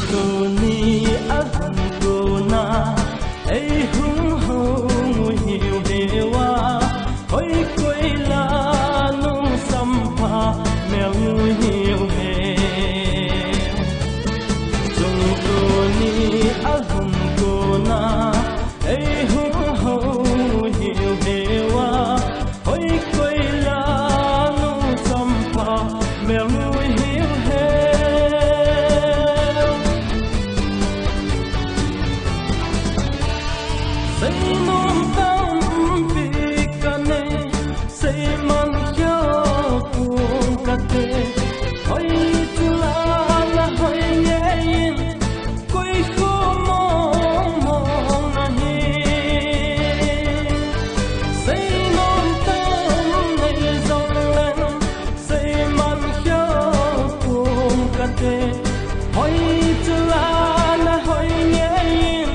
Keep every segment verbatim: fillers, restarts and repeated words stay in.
Tuni a hung tuna, ei hung hou hiu hiu a, hoi koi la nung sampha mel hiu hiu. Chung tuni a hung tuna, ei hung hou hiu hiu a, hoi koi la nung sampha mel hiu hiu. Seinom tampi kanei, seiman khel pum kate, hoi chula na hoi ngei in, koi kho mong mong nahi. Seinom tam nei jong leng, seiman khel pum kate, hoi chula na hoi ngei in,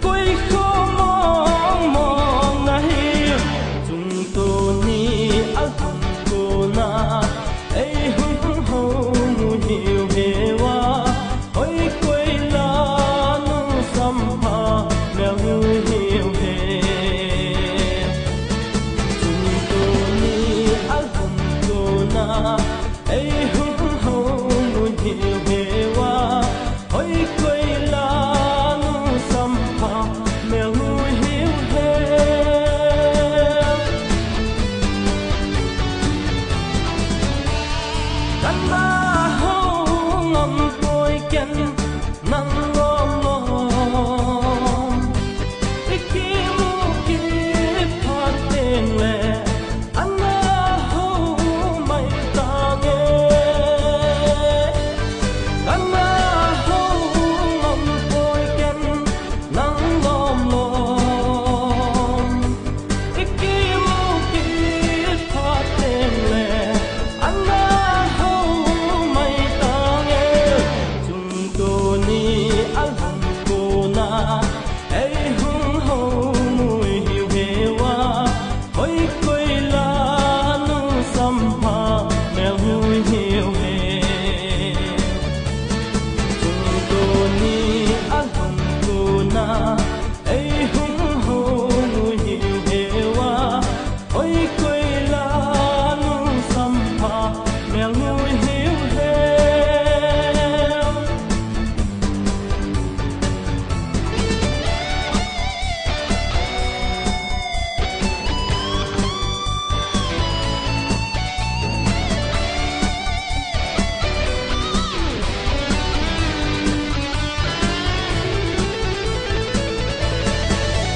koi kho mong mong nahi. Chung tuni a hung tuna, ei hung hou hiu hiu a, hoi koi la nung sampha mel hiu hiu. Chung tuni a hung tuna, ei hung hou hiu hiu a, hoi koi la nung sampha mel hiu hiu. Kana hou ngam poi ken nang lom lom. I kimu kit phat teng le ana hou mai tange. Kana hou ngam poi ken nang lom lom. I kimu kit phat teng le ana hou mai tange. Chung tuni a hung tuna, ei hung hou hiu hiu a, hoi koi la nung sampha mel hiu hiu. Chung tuni a hung tuna, ei hung hou hiu hiu a, hoi koi la nung sampha mel hiu hiu.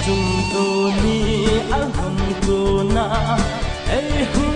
Chung tuni a hung tuna, ei hung